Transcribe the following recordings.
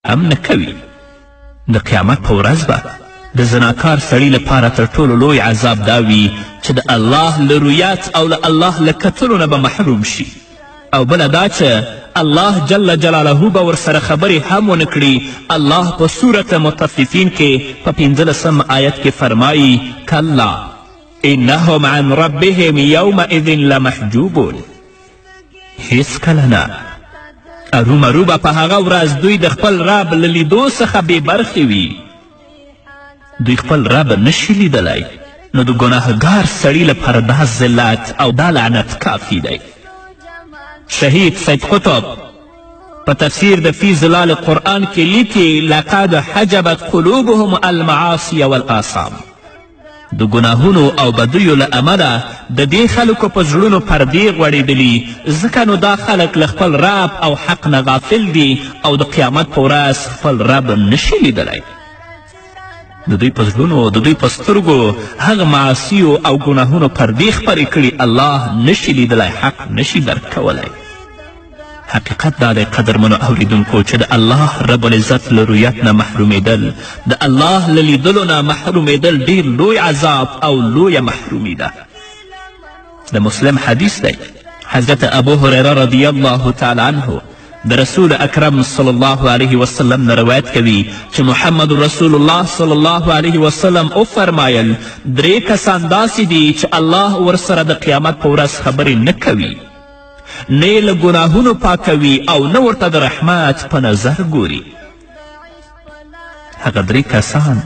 هم نه کوي. د قیامت په ورځ به د زناکار سړي لپاره تر ټولو لوی عذاب دا وي چې د الله له رویت او له الله له کتلو نه به محروم شي، او بله دا چې الله جل جلاله به ورسره خبرې هم ونه کړي. الله په سورة مطففین کې په 15 آیت کې فرمایي: کلا انهم عن ربهم یومئذ لمحجوبون. هیڅکله نه، ارومرو به په هغه ورځ دوی د خپل رب له لیدو څخه بې برخې وي. دوی خپل رب نشي لیدلی، نو د ګناهګار سړي لپاره دا ذلت او دا لعنت کافي دی. شهید سید قطب په تفسیر د فی ظلال قرآن کې لیکي: لقد حجبت قلوبهم المعاصي والآثام. د ګناهونو او بدیو له امله د دې خلکو په زړونو پردې غوړېدلي، ځکه نو دا خلک له خپل رب او حق نه غافل دي او د قیامت په ورځ خپل رب نشي لیدلی. د دوی په زړونو، د دوی په سترګو هغه معاصیو او ګناهونو پردې خپرې کړي، الله نشي لیدلی، حق نشي درک کولی. حقیقت دا دی قدرمنو اوریدونکو چې د الله رب العزت له رویت نه محرومېدل، د الله له لیدلو نه محرومېدل ډیر لوی عذاب او لویه محرومي ده. د مسلم حدیث دی، حضرت ابو هریره رضی الله تعالی عنه د رسول اکرم صلی الله علیه وسلم نه روایت کوي چې محمد رسول الله صلی الله علیه وسلم وفرمایل: درې کسان داسې دي چې الله ورسره د قیامت په ورځ خبرې نه کوي، نه یې له ګناهونو پاکوي او نه ورته د رحمت په نظر ګوري. هغه درې کسان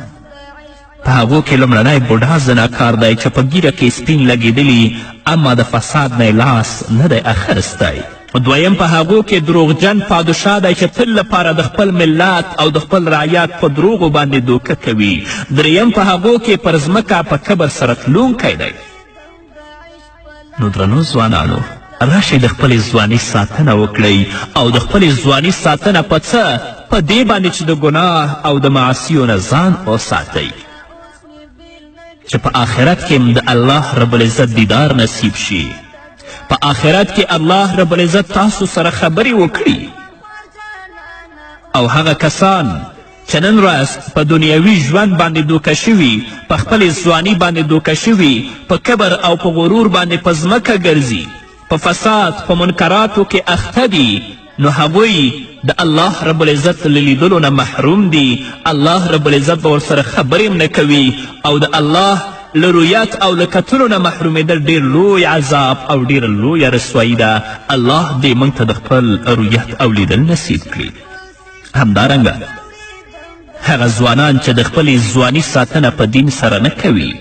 په هغو کې لومړنی بوډا زناکار دی چې په ږیره کې سپین لګېدلي اما د فساد نه یې لاس نه دی اخیستی. دویم په هغو کې دروغجن پادشاه دی چې تل لپاره د خپل ملت او د خپل رعیت په دروغو باندې دوکه کوي. دریم په هغو کې پر ځمکه په کبر سره تلونکی دی. نو درنو ځوانانو، راشئ د خپلې ځواني ساتنه وکړئ، او د خپلې ځواني ساتنه په څه؟ په دې باندې چې د ګناه او د معاصیو نه ځان وساتئ، چې په آخرت کې د الله رب العزت دیدار نصیب شي، په آخرت کې الله رب العزت تاسو سره خبرې وکړي. او هغه کسان چې نن ورځ په دنیوي ژوند باندې دوکه شوي، په خپلې ځواني باندې دوکه شوي، په کبر او په غرور باندې په ځمکه ګرځي، په فساد په منکراتو کې اخته دي، نو هغوی د الله رب العزت له لیدلو نه محروم دي. الله رب العزت به ورسره خبرې هم نه کوي، او د الله له رویت او له کتلو نه محرومېدل ډېر لوی عذاب او ډېره لویه رسوایي ده. الله دې موږ ته د خپل رویت او لیدل نصیب کړي. همدارنګه هغه ځوانان چې د خپلې ځواني ساتنه په دین سره نه کوي،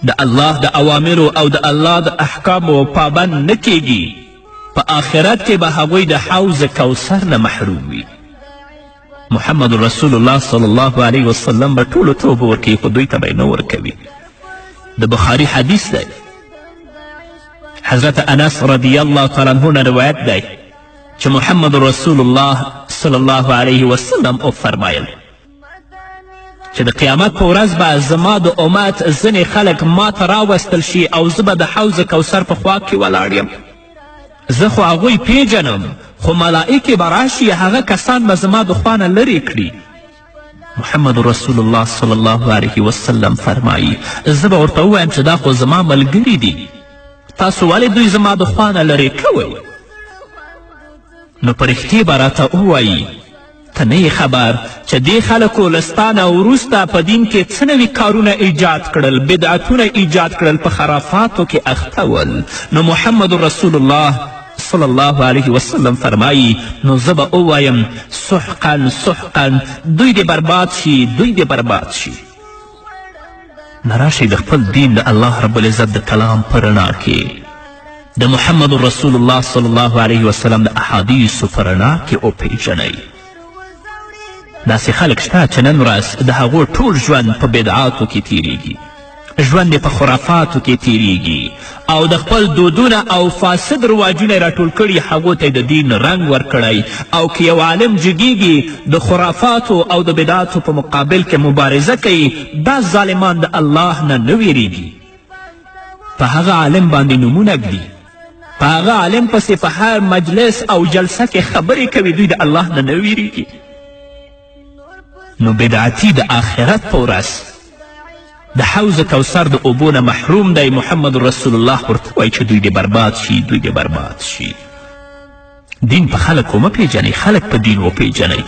د الله د اوامرو او د الله د احکامو پابند نه کیږي، په آخرت کې به هغوی د حوض کوثر نه محروم وي. محمد رسول الله صلی الله علیه وسلم به ټولو ته اوبه ورکوي، خو دوی ته به یې نه ورکوي. د بخاري حدیث دی، حضرت انس رضی الله تعالی عنه نه روایت دی چې محمد رسول الله صلی الله علیه وسلم وفرمایل چې د قیامت په ورځ به زما د امت ځینې خلک ما ته راوستل شي او زه به د حوض کوثر په خوا کې ولاړ یم. زه خو هغوی پیژنم، خو ملائکې به راشي، هغه کسان به زما د خوا نه لرې کړي. محمد رسول الله صلی الله علیه وسلم فرمایي: زه به ورته ووایم چې دا خو زما ملګري دي، تاسو ولې دوی زما د خوا نه لرې کوئ؟ نو پرښتې به راته ووایي: ته نه یې خبر چې دې خلکو له ستا نه وروسته په دین کې څه نوي کارونه ایجاد کړل، بدعتونه ایجاد کړل، په خرافاتو کې اخته ول. نو محمد رسول الله صلی الله علیه وسلم فرمایي: نو زه به ووایم سحقا سحقا، دوی دې برباد شي، دوی دې برباد شي. نه راشئ د خپل دین د الله رب العزت د کلام په رڼا کې، د محمد رسول الله صلی الله علیه وسلم د احادیثو په رڼا کې وپیژنئ. داسې خلک شته چې نن ورځ د هغو ټول ژوند په بدعاتو کې تیریږي، ژوند یې په خرافاتو کې تیریږي، او د خپل دودونه او فاسد رواجونه یې راټول کړي، هغو ته د دین رنګ ورکړی. او که یو عالم جګیږي د خرافاتو او د بدعاتو په مقابل کې مبارزه کوي، دا ظالمان د الله نه نه ویریږي، په هغه عالم باندې نومونه ږدي، په هغه عالم پسې په هر مجلس او جلسه کې خبرې کوي، دوی د الله نه نه ویریږي. نو بدعتي د آخرت په ورځ د حوض کوثر د اوبو نه محروم دی. محمد رسول الله ورته وایي چې دوی دې برباد شي، دوی دې برباد شي. دین په خلکو مه پیژنئ، خلک په دین وپیژنئ.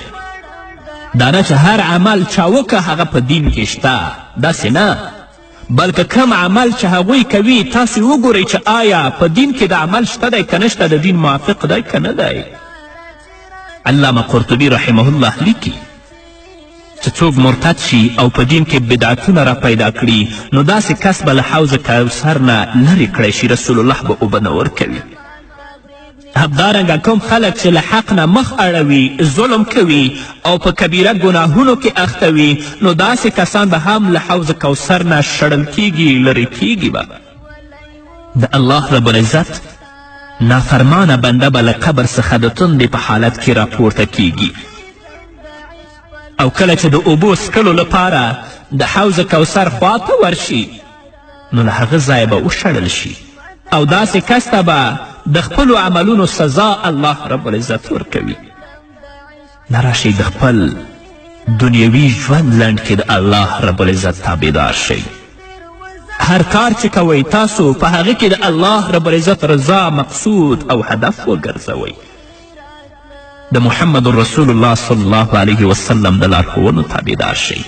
دا نه چې هر عمل چا وکړه هغه په دین کې شته، داسې نه، بلکې کوم عمل چې هغوی کوي تاسو وګورئ چې آیا په دین کې د عمل شته دی که نشته، د دین موافق دی که نه دی. علامه قرطبي رحمه الله لیکي چې څوک مرتد شي او په دین کې بدعتونه را پیدا کړي نو داسې کس به له حوض کوثر نه لرې کړی شي، رسول الله به اوبه نه ورکوي. همدارنګه کوم خلک چې له حق نه مخ اړوي، ظلم کوي او په کبیره ګناهونو کې اخته وي نو داسې کسان به هم له حوض کوثر نه شړل کیږي، لرې کیږي به. د الله رب العزت نافرمانه بنده به له قبر څخه د تندې په حالت کې راپورته کیږي او کله چې د اوبو څکلو لپاره د حوض کوثر خواته ورشي نو له هغه ځایه به وشړل شي او داسې کس ته به د خپلو عملونو سزا الله رب العزت ورکوي. نه راشئ د خپل دنیوي ژوند لنډ کې د الله رب العزت تابعدار شئ. هر کار چې کوئ تاسو په هغه کې د الله رب العزت رضا مقصود او هدف وګرځوئ. د محمد رسول الله صلی الله علیه وسلم د لارښوونو تابعدار شئ.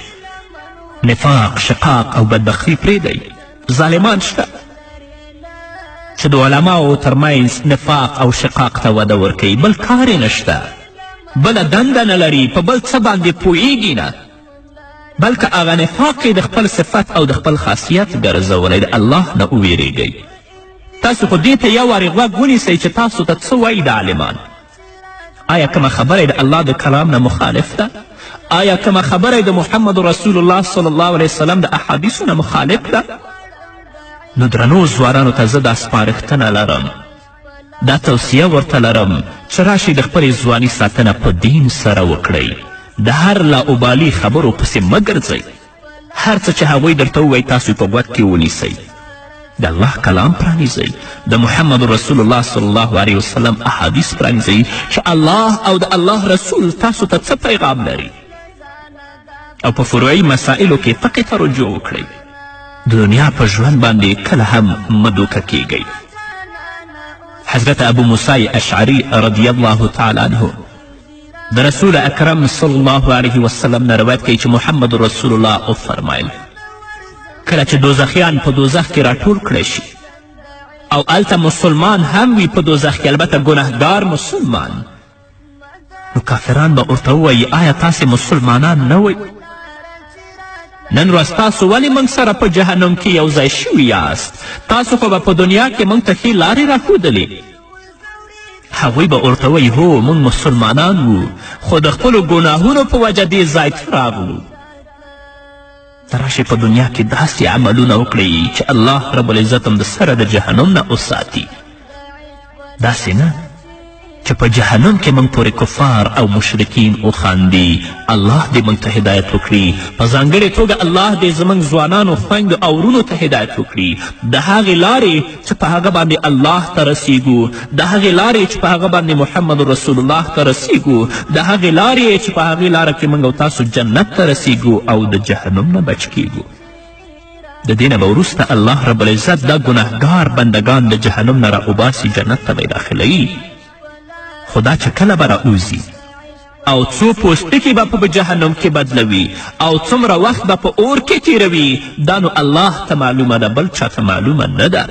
نفاق، شقاق او بدبختی پرېږدئ. ظالمان شته چې د علماو ترمنځ نفاق او شقاق ته وده ورکوي، بل کار یې نشته، بله دنده نه لري، په بل څه باندې پوهیږي نه، بلکه هغه نفاق یې د خپل صفت او د خپل خاصیت ګرځولی. د الله نه وویریږئ. تاسو خو دې ته یو وارې غوږ ونیسئ چې تاسو ته څه وایي د عالمان. آیا کومه خبره د الله د کلام نه مخالف ده؟ آیا کومه خبره د محمد رسول الله صلی الله علیه وسلم د احادیثو نه مخالف ده؟ نو درنو ځوانانو ته زه دا سپارښتنه لرم، دا توصیه ورته لرم چې راشئ د خپلې ځواني ساتنه په دین سره وکړئ. د هر لاابالي خبرو پسې مه ګرځئ. هر څه چې هغوی درته ووایي تاسو په غوږ کې ونیسئ. د الله کلام پرانیزئ، د محمد رسول الله صلی الله علیه وسلم احادیث پرانیزئ چې الله او د الله رسول تاسو ته څه پیغام لري، او په فروعي مسائلو کې فقې ته رجوع وکړئ. د دنیا په ژوند باندې کله هم مه دوکه کیږئ. حضرت ابو موسی اشعري رضی الله تعالی عنه د رسول اکرم صلی الله علیه وسلم نه روایت کوي چې محمد رسول الله وفرمایل کله چې دوزخیان په دوزخ کې راټول کړی شي او هلته مسلمان هم وي په دوزخ کې، البته ګناهګار مسلمان، نو کافران به ورته ووایي آیا تاسې مسلمانان نه وئ؟ نن ورځ تاسو ولې موږ سره په جهنم کې یو ځای شوي یاست؟ تاسو خو به په دنیا کې موږ ته ښې لارې راښودلې. هغوی به ورته وایي هو موږ مسلمانان وو، خو د خپلو ګناهونو په وجه دې ځای ته راغلو. ته راشئ په دنیا کې داسې عملونه وکړئ چې الله رب العزت هم د سره د جهنم نه وساتي، داسې نه چې په جهنم کې موږ پورې کفار او مشرکین وخاندي. الله دې موږ ته هدایت وکړي، په ځانګړې توګه الله دې زموږ ځوانانو خویندو او وروڼو ته هدایت وکړي، د هغې لارې چې په هغه باندې الله ته رسیږو، د هغې لارې چې په هغه باندې محمد رسول الله ته رسیږو، د هغې لارې چې په هغې لاره کې موږ او تاسو جنت ته رسیږو او د جهنم نه بچ کیږو. د دې نه به وروسته الله رب العزت دا ګناهګار بندګان د جهنم نه راوباسي، جنت ته به یې داخلوي. خو دا چې کله به راوځي او څو پوستکي به په جهنم کې بدلوي او څومره وخت به په اور کې تیروي، دا نو الله ته معلومه ده، بل چا ته معلومه نه ده.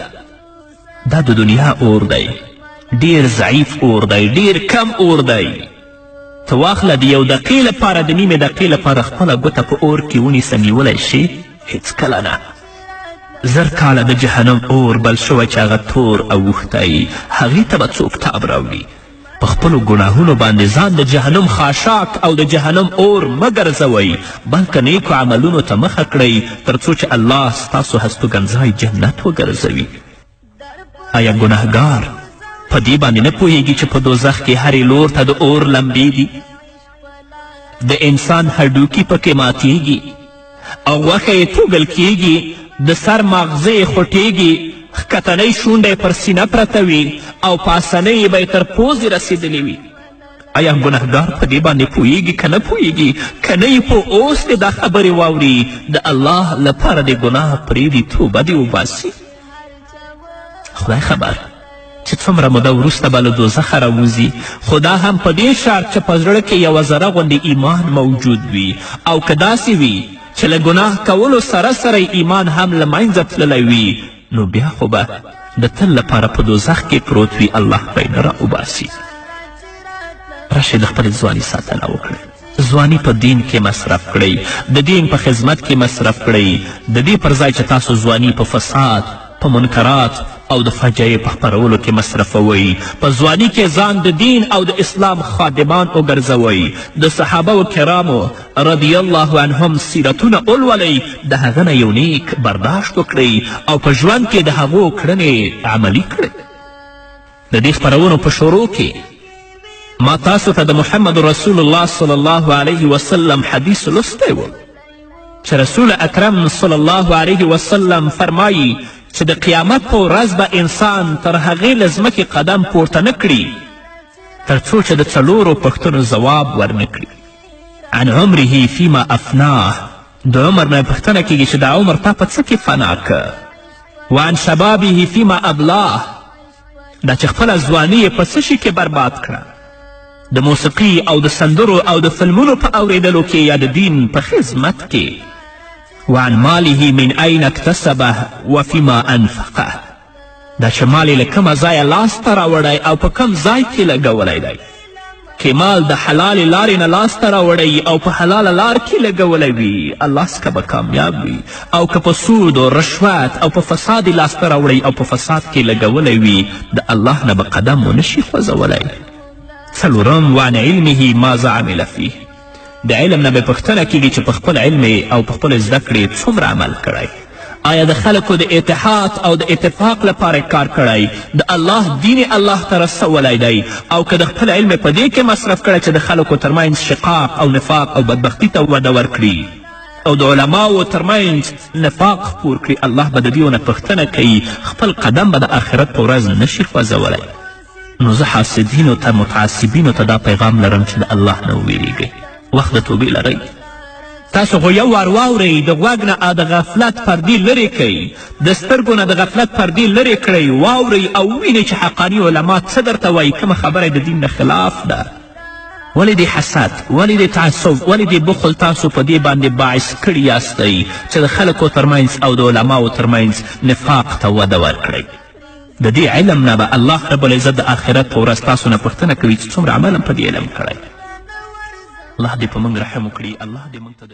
دا د دنیا اور دی، ډیر ضعیف اور دی، ډیر کم اور دی. ته واخله د یو دقیقې لپاره، د نیمې دقیقې لپاره خپله ګوته په اور کې ونیسه، نیولی شي؟ هیڅکله نه. 1000 کاله د جهنم اور بل شوی چې هغه تور اوښتی، هغې ته به څوک تاب راوړي؟ په خپلو ګناهونو باندې ځان د جهنم خاشاک او د جهنم اور مه ګرځوئ، بلکه نیکو عملونو ته مخه کړئ تر څو چې الله ستاسو هستوګنځای جنت وګرځوي. آیا ګناهګار په دې باندې نه پوهیږي چې په دوزخ کې هرې لور ته د اور لمبې دي، د انسان هډوکي پکې ماتیږي او غوښه یې توږل کیږي، د سر ماغزه یې خوټیږي، ښکتنۍ شونډه یې پر سینه پرته وي او پاسنۍ یې به یې تر پوزې رسېدلې وي. آیا ګنهګار په دې باندې پوهیږي که نه پوهیږي؟ که نه یې پوه، اوس دې دا خبرې واوري، د الله لپاره دې ګناه پرېږدي، توبه دې وباسي. خدای خبر چې څومره موده وروسته به له دوزخه راوځي، خو دا هم په دې شرط چې په زړه کې یوه ذره غوندې ایمان موجود وي، او که داسې وي چې له ګناه کولو سره سره ایمان هم له منځه تللی وي، نو بیا خو به د تل لپاره په دوزخ کې پروت وي، الله به یې نه راوباسي. راشئ د خپلې ځواني ساتنه وکړئ، ځواني په دین کې مصرف کړئ، د دین په خدمت کې مصرف کړئ، د دې پر ځای چې تاسو ځواني په فساد، په منکرات او د فاجعې په خپرولو کې مصرفوئ. په ځواني کې ځان د دین او د اسلام خادمان وګرځوئ. د صحابه کرامو رضی الله عنهم سیرتونه ولولئ، د هغه نه یو نیک برداشت وکړئ او په ژوند کې د هغو کړنې عملي کړئ. د دې خپرونو په شروع کې ما تاسو ته د محمد رسول الله صلی الله علیه وسلم حدیث لوستی و چې رسول اکرم صلی الله علیه وسلم فرمایي چې د قیامت په ورځ به انسان تر هغې له ځمکې قدم پورته نه کړي تر څو چې د څلورو پوښتنو ځواب ورنه کړي. عن عمره فیما افناه، د عمر نه پوښتنه کیږي چې دا عمر تا په څه کې فنا که. وعن شبابه فیما ابلاه، دا چې خپله ځواني یې په څه شي کې برباد کړه، د موسیقي او د سندرو او د فلمونو په اوریدلو کې یا د دین په خدمت کې. وعن ماله من اين اکتسبه وفيما انفقه، دا چې مال یې له کومه ځایه لاسته راوړی او په کوم ځای کې لګولی دی. که مال د حلالې لارې نه لاسته راوړی او په حلاله لار کې لګولی وي، الله څخه به کامیاب وي، او که په سود او رشوت او په فساد یې لاسته راوړی او په فساد کې لګولی وي، د الله نه به قدم ونشي خوځولی. څلورم، وعن علمه ماذا عمل فیه، د علم نه به پوښتنه کیږي چې په خپل علم او په خپلې زده کړې څومره عمل کړی. آیا د خلکو د اتحاد او د اتفاق لپاره کار کړی، د الله دین الله ته رسولی دی، او که د خپل علم په دې کې مصرف کړی چې د خلکو ترمنځ شقاق او نفاق او بدبختی ته وده ورکړي او د علماو ترمنځ نفاق خپور کړي، الله به د دې نه پوښتنه کوي، خپل قدم به د آخرت په ورځ نشي خوځولی. نو زه حاسدینو ته، متعصبینو ته دا پیغام لرم چې د الله نه وویریږئ، وخت د توبې لرئ. تاسو خو یو وار واورئ، د غوږ نه د غفلت پردې لرې کړئ، د سترګو نه د غفلت پردې لرې کړئ، واورئ او ووینئ چې حقاني علما څه درته وایي، کومه خبره د دین نه خلاف ده. ولې دې حسد، ولې دې تعصب، ولې دې بخل تاسو په دې باندې باعث کړي یاستئ چې د خلکو ترمنځ او د علماو ترمنځ نفاق ته وده ورکړئ؟ د دې علم نه به الله رب العزت د آخرت په ورځ تاسو نه پوښتنه کوي چې څومره عمل هم په دې علم کړی. الله دې په موږ رحم وکړي، الله دې موږ ته د